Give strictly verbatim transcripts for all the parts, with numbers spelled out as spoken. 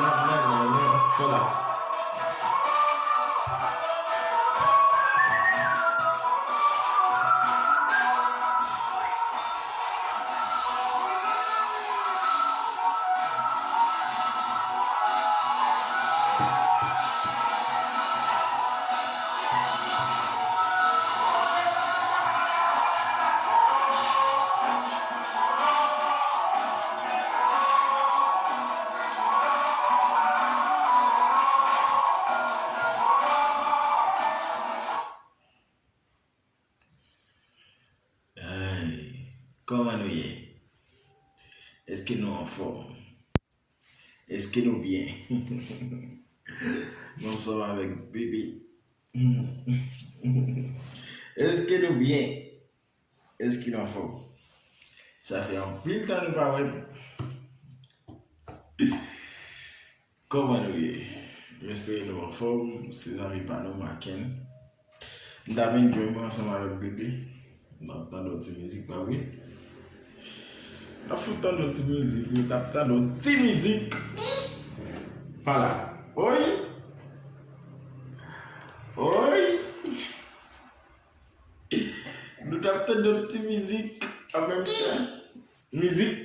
nan, nan, nan, nan, nan, nan, nan, nan. Ay, kòman nou ye? Èske nou anfòm? Èske nou byen? Nou ansanm avèk bebe. Èske nou byen? Èske nou anfòm? Sa fè anpil tan nou pa wè m. Kòman nou ye? M espere nou anfòm, se zanmi pa nou, Maken. M t ap enjoy mwen ansanm avèk bebe. M t ap tande yon ti mizik, pa vre? M t ap fout tande yon ti mizik, wi, m t ap tande yon ti mizik. Fala. Oy! Oy! Nou t ap tande yon ti mizik an menm tan. Mizik.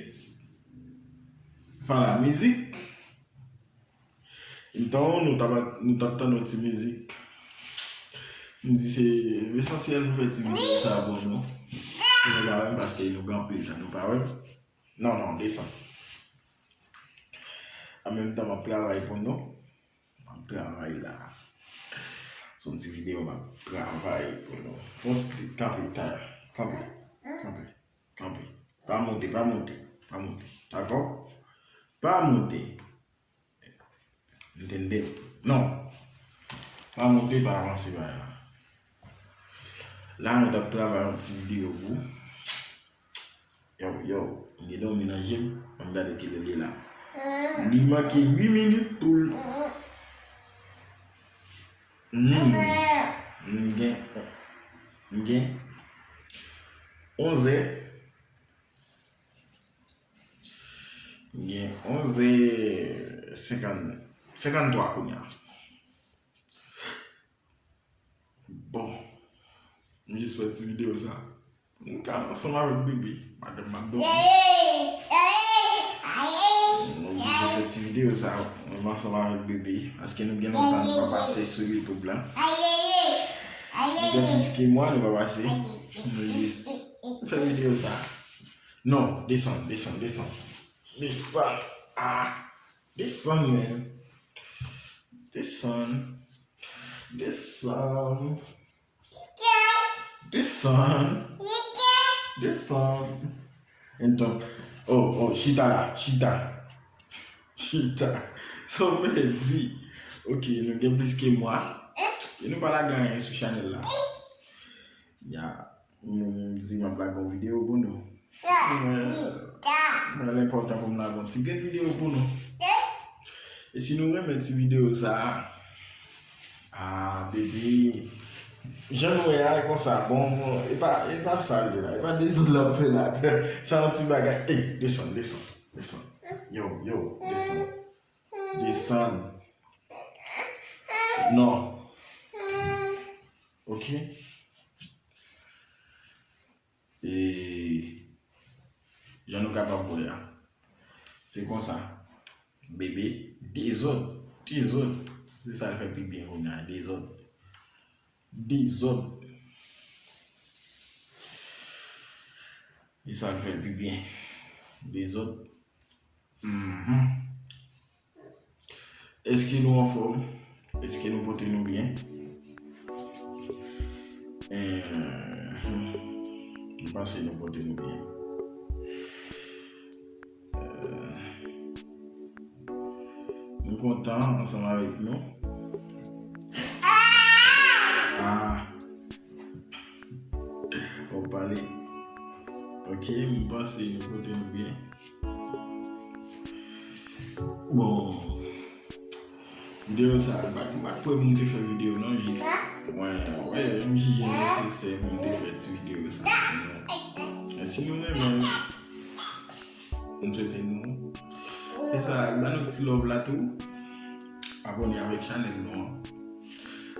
Fala, mizik. Entonces, nou t ap, nou t ap tande yon ti mizik. M di se lesansyèl nou fè ti videyo sa pou nou. Pou nou pa wè m paske nou gen anpil tan nou pa wè m. Non, non, desann. An menm tan, m ap travay pou nou. M ap travay la. Se yon ti videyo m ap travay pou nou. Fè yon ti kanpe, ta, kanpe, kanpe, kanpe. Pa monte, pa monte, pa monte. Dakò? Pa monte. Entende? Non. Pa monte, pa avanse, pa la. La, nou t ap travay yon ti videyo pou. Yo, yo, m gen dòmi nan je m. Ann gade kilè l ye la. Li manke uit minit pou l. Hmm. M gen, m gen onzè. M gen onzè. senkant, senkanntwa kounye a. Bon, m jis fè ti videyo sa. M ka ansanm avèk bebe, madanm m ap dòmi. M oblije fè ti videyo sa. Mwen ansanm avèk bebe, paske nou gen lontan nou pa pase sou YouTube la. Nou gen plis ke mwa nou pa pase. Nou jis fè videyo sa. Non, desann, desann, desann. Desann. Ah, desann, man. Desann. Desann. Desann. Desann. Entonk, oh, oh, chita la, chita. Chita. Sa w vle di? Ok, nou gen plis ke mwa. E nou pa lage anyen sou chanèl la. Ya, m di m ap lage yon videyo pou nou. Mwen, mwen, l enpòtan pou m lage yon ti grenn videyo pou nou. E si nou renmen ti videyo sa a, ah, bebe, jan nou wè a, e konsa, bon, e pa, e pa sa l ye la, e pa dezòd l ap fè la. Sa yon ti bagay. Ey, desann, desann, desann. Yo, yo, desann. Desann. Non. Ok. E jan nou kapab wè a, se konsa. Bebe, dezòd, dezòd. Se sa l fè pi byen kounye a, dezòd. Dezòd. E sa l fè l pi byen. Dezòd. Mhm. Èske nou anfòm? Èske nou pote nou byen? Mhm. M panse nou pote nou byen. Eh, nou kontan ansanm avèk nou. Ah. W ap pale. Ok, m panse nou pote nou byen. Bon. Videyo sa, m pa, m pa kwè pou m te fè videyo non, jis mwen, wè, m jije nesesè pou m te fè ti videyo sa. Men si nou renmen, m swete nou fè sa, ban nou ti love la tou. Abòne avèk chanèl nou an.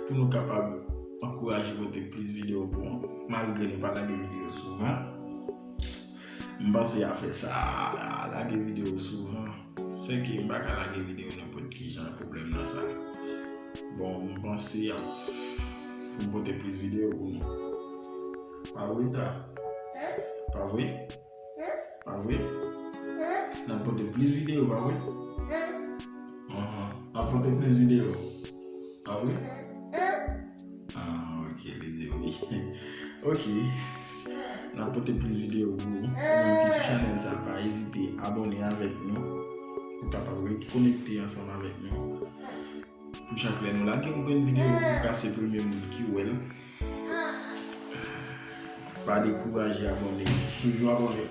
Pou nou kapab ankouraje pote plis videyo pou nou, malgre nou pa lage videyo souvan. M panse a fè sa, a lage videyo souvan. Sèke m pa ka lage videyo nenpòt ki jan, pwoblèm nan sa. Bon, m panse a, pou m pote plis videyo pou nou. Pa vre, ta? Pa vre? Pa vre? N ap pote plis videyo, pa vre? Anhan. N ap pote plis videyo, pa vre? Ah, ok, li di wi. Ok. N ap pote plis videyo pou ou. Ou menm ki sou chanèl sa, pa ezite abòne avèk nou. Ou kapab ret konekte ansanm avèk nou. Pou chak lè nou lage yon grenn videyo, ou ka se premye moun ki wè l. Pa dekouraje abòne. Toujou abòne.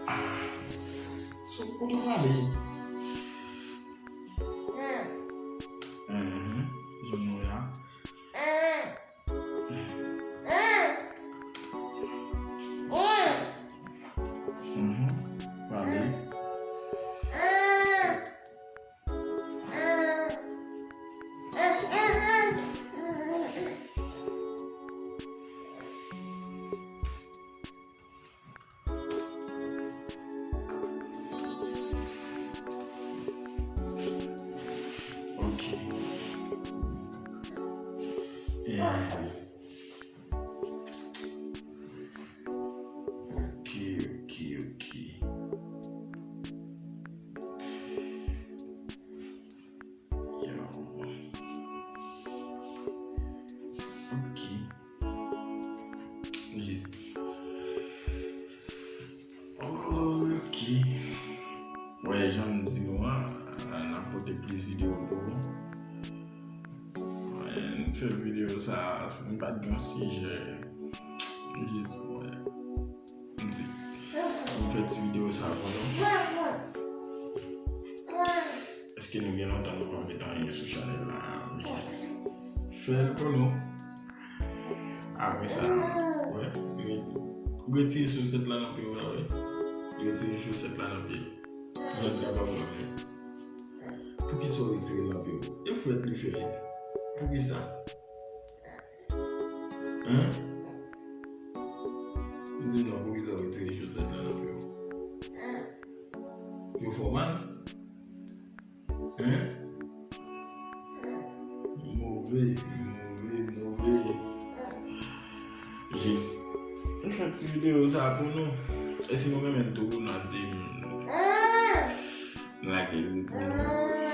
Ah. So, kote w prale? Mhm. Zòn nou ya. Mhm. Prale. Ok. Eh. Ok, ok, ok. Yo. Ok. Jis. Ok. Wè, jan m di nou an, n ap pote plis videyo pou ou. Wè, n fè videyo sa, si n pa t gen yon sijè, m jis, wè. M di, m fè ti videyo sa pou nou. Èske nou gen lontan nou pa met anyen sou chanèl la? M jis fè l pou nou. Apre sa, wè, retire chosèt la nan pye w la, wè. Retire chosèt la nan pye w. Jan l kapab wè. Poukisa w retire l nan pye w? E frèt li fè. Poukisa? Hein? Di m non, poukisa w retire chosèt la nan pye w? Yo fè w mal? Hein? Move, move, move. Jis. M fè ti videyo sa pou nou. E si nou renmen l tou, n a di m lage l pou nou.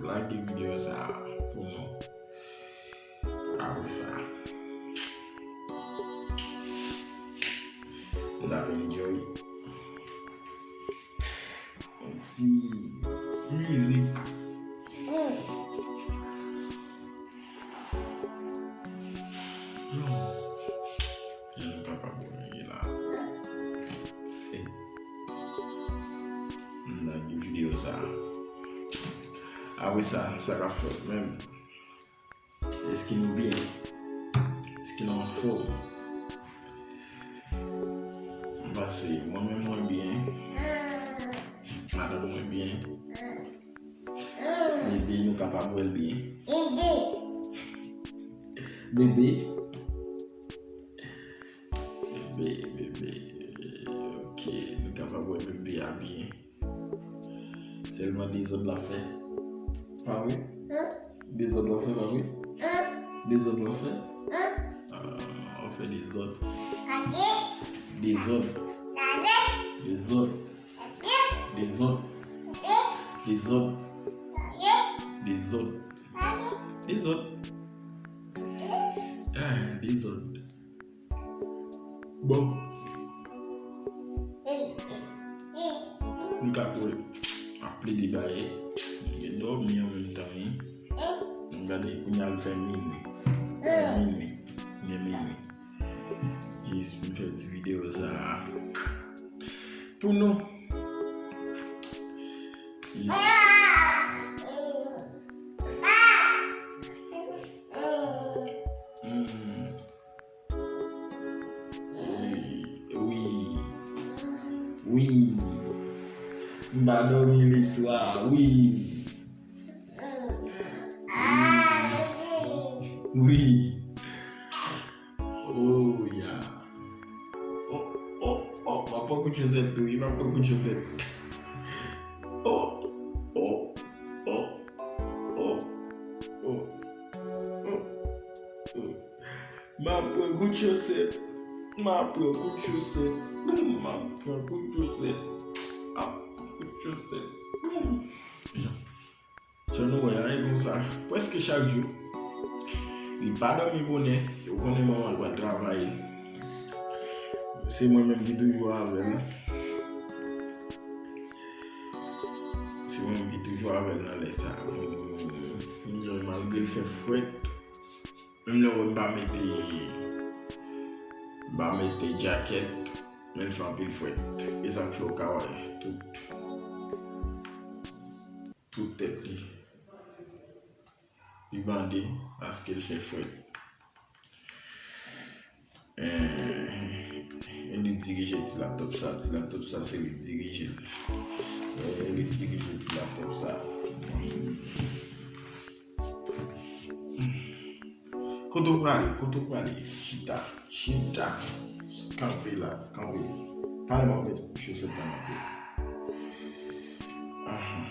Lage videyo sa pou nou. Apre sa, n ap enjoy yon ti mizik. Jan nou kapab wè la. Ey. M lage videyo sa. Apre sa, sa k ap fèt menm? Èske nou byen? Èske nou anfòm? M panse mwen menm mwen byen. Madanm mwen byen. Bebe, nou kapab wè l byen. Bebe. Bebe, bebe. Ok, nou kapab wè bebe a byen. Sèlman dezòd l ap fè. Pa vre? Dezòd w ap fè, pa vre? Dezòd w ap fè? Ah, w ap fè dezòd. Dezòd. Dezòd. Dezòd. Dezòd. Dezòd. Dezòd. Ah, dezòd. Bon. Nou ka kouwe. Ap plede bay. Gen dòmi an menm tan, wi. Nou gade kounye a l fè minwi. Minwi. Gen minwi. Jis m fè ti videyo sa a pou nou. Jis. Hmm. Wi. Wi. Wi. M pa dòmi leswa, wi. Wi. Oh, yeah. Oh, oh, oh, m ap pran kout chosèt tou, wi, m ap pran kout chosèt. Oh, oh, oh, oh, oh, oh, oh, oh. M ap pran kout chosèt. M ap pran kout chosèt. M ap pran kout chosèt. M ap pran kout chosèt. Jan nou wè a, e konsa, prèske chak jou. Li pa dòmi bonè, ou konnen manman l pral travay. Se mwen menm ki toujou avè l. Se mwen menm ki toujou avè l nan lè sa. Malgre l fè frèt, menm lè w wè m pa mete, m pa mete djakèt, men l fè anpil frèt. E sa k fè w ka wè tout, tout tèt li. Li bande paske l fè frèt. Eh, e li dirije ti laptòp sa, ti laptòp sa se li dirije l. Eh, e li dirije ti laptòp sa. Kote w prale? Kote w prale? Chita. Chita. Kanpe la. Kanpe. Pale m ap met chosèt la nan pye. Ahan.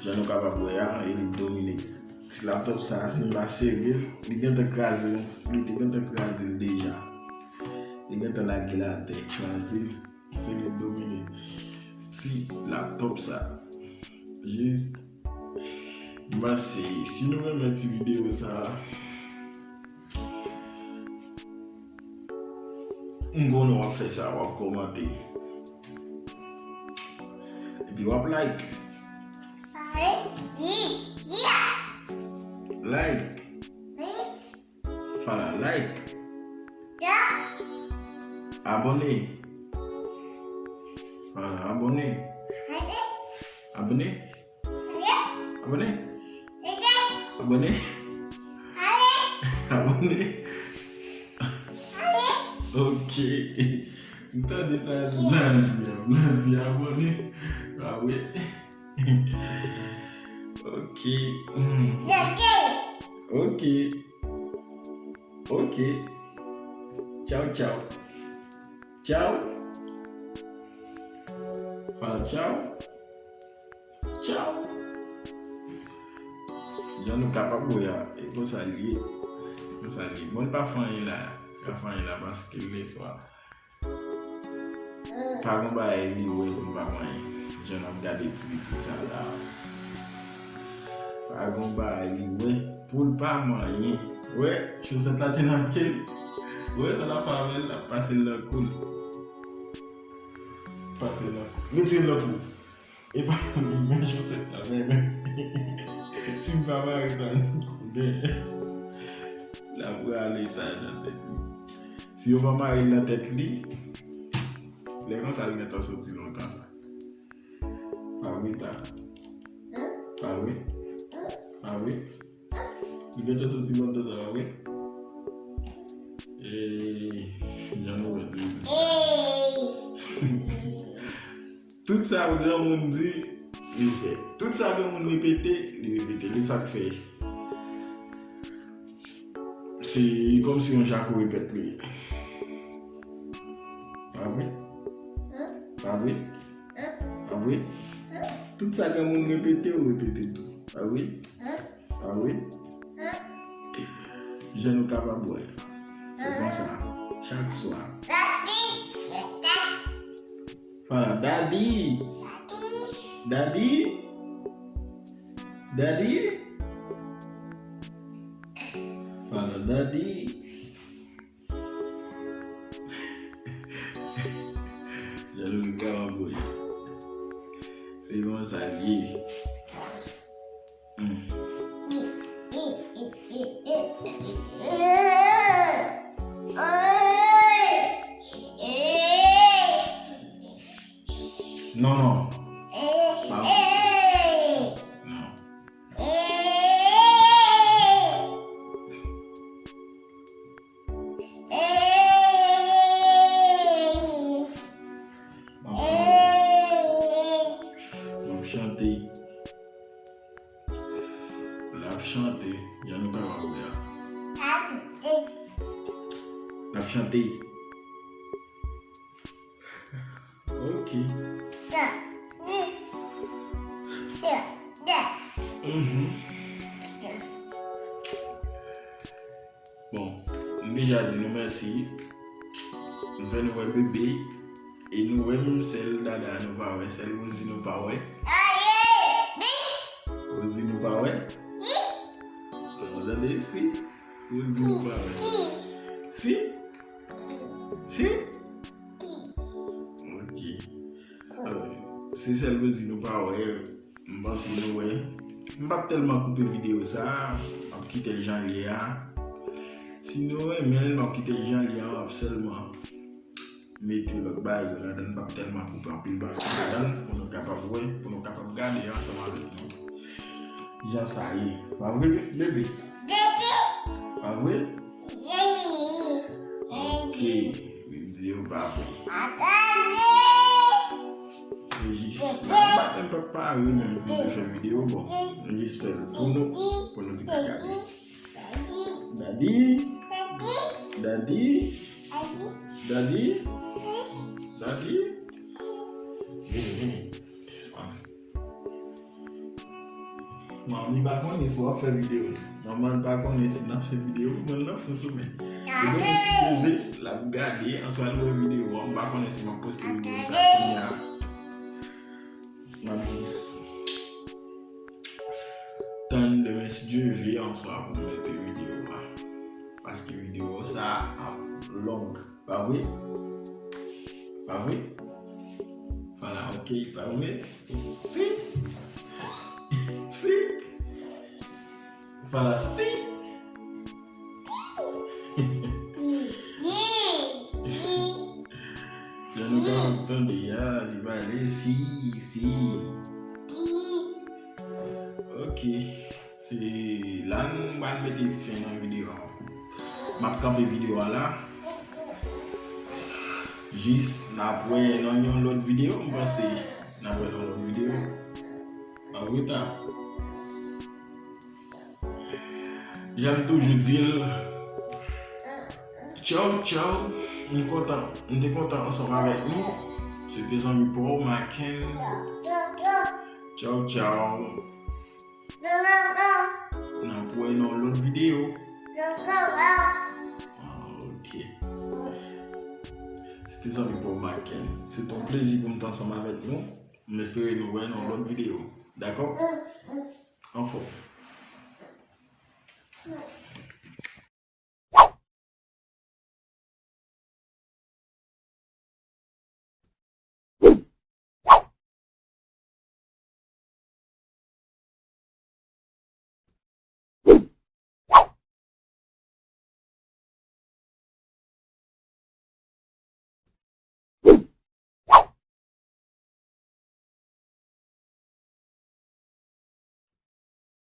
Jan nou kapab wè a, e li domine ti, ti laptòp sa a, si m pa serye, li gentan kraze, li te gentan kraze l deja. Li gentan lage l atè, kraze l. Se li domine ti laptòp sa. Jis, m panse, si nou renmen ti videyo sa, m konnen w ap fè sa, w ap kòmante. Epi w ap like. Like. Fala, like. Abòne. Fala, abòne. Abòne. Abòne. Abòne. Abòne. Ok. M tande sa, Blandi, Blandi abòne. Pa vre. Ok. Hmm. Ok. Ok. Tchaw, tchaw. Tchaw. Fala tchaw. Tchaw. Jan nou kapab wè a, e konsa l ye. Konsa l ye. Bon, l pa fè anyen la. L pa fè anyen la paske l lè swa. Pa gon bagay li wè pou l pa manyen. Jan n ap gade ti pitit sa la. Pa gon bagay li wè pou l pa manyen. Wè, chosèt la te nan pye l. Wè, sa l ap fè avè l, l ap pase l nan kou l. Pase l nan kou. Retire l nan kou. E pa li menm chosèt la, men, men. Si m pa mare sa nan kou l, l ap rale sa nan tèt li. Si yo pa mare l nan tèt li, lè konsa l gentan soti lontan sa. Pa vre ta. Pa vre? Pa vre? Li gentan soti lontan sa, pa vre? Ey, jan nou wè di. Tout sa granmoun di, li fè. Tout sa granmoun repete, li repete. Li sa k fè. Se kòmsi yon jako repèt li ye. Pa vre? Pa vre? Pa vre? Tout sa granmoun repete, ou repete tou. Pa vre? Pa vre? Jan nou kapab wè. Se konsa. Chak swa. Fala, daddy. Daddy. Daddy. Fala, daddy. Jan nou kapab wè. Se konsa l ye. Hmm. Non, non. Pa. Non. M ap chante. L ap chante. Jan nou kapab wè a. L ap chante. Ok. Mhm. Bon, m deja di nou mèsi. M fè nou wè bebe. E nou wè menm sèl dada nou pa wè, sèl Rosie nou pa wè. Rosie nou pa wè. Ou tande si? Rosie nou pa wè. Si? Si? Ok. Alò, se sèl Rosie nou pa wè. M panse nou wè. M p ap tèlman koupe videyo sa a. M ap kite l jan l ye a. Si nou renmen l, m ap kite l jan l ye a. M ap sèlman mete lòt bagay yo ladan l. M p ap tèlman koupe anpil bagay ladan l pou nou kapab wè, pou nou kapab gade ansanm avèk nou jan sa ye. Pa vre, bebe? Pa vre? Ok. Li di yo pa vre. Se jis, m pa, m pa pare menm pou m te fè videyo, bon, m jis fè l pou nou, pou nou te ka gade. Daddy. Daddy. Daddy. Daddy. Vini, vini. Desann. Manmi pa konnen si w ap fè videyo. Manman pa konnen si n ap fè videyo. Manman nan fon somèy. Li gentan sipoze l ap gade, answa l wè videyo a. M pa konnen si m ap poste videyo sa kounye a. M ap jis tann demen si Dye ve answa pou m mete videyo a. Paske videyo sa ap long. Pa vre? Pa vre? Fala, ok, pa vre? Si? Si? Fala, si? Jan nou kapab tande a, li pale, si, si. Ok. Se la nou pral mete fen nan videyo a. M ap kanpe videyo a la. Jis n ap wè nan yon lòt videyo, m panse n ap wè nan lòt videyo. Reta. Jan m toujou di l, tchaw, tchaw. M kontan, m te kontan ansanm avèk nou. Se te zanmi pa w, Maken. Tchaw, tchaw. N ap wè nan yon lòt videyo. Ah, ok. Se te zanmi pa w, Maken. Se te yon plezi pou m te ansanm avèk nou. M espere nou wè nan yon lòt videyo. Dakò? Anfòm.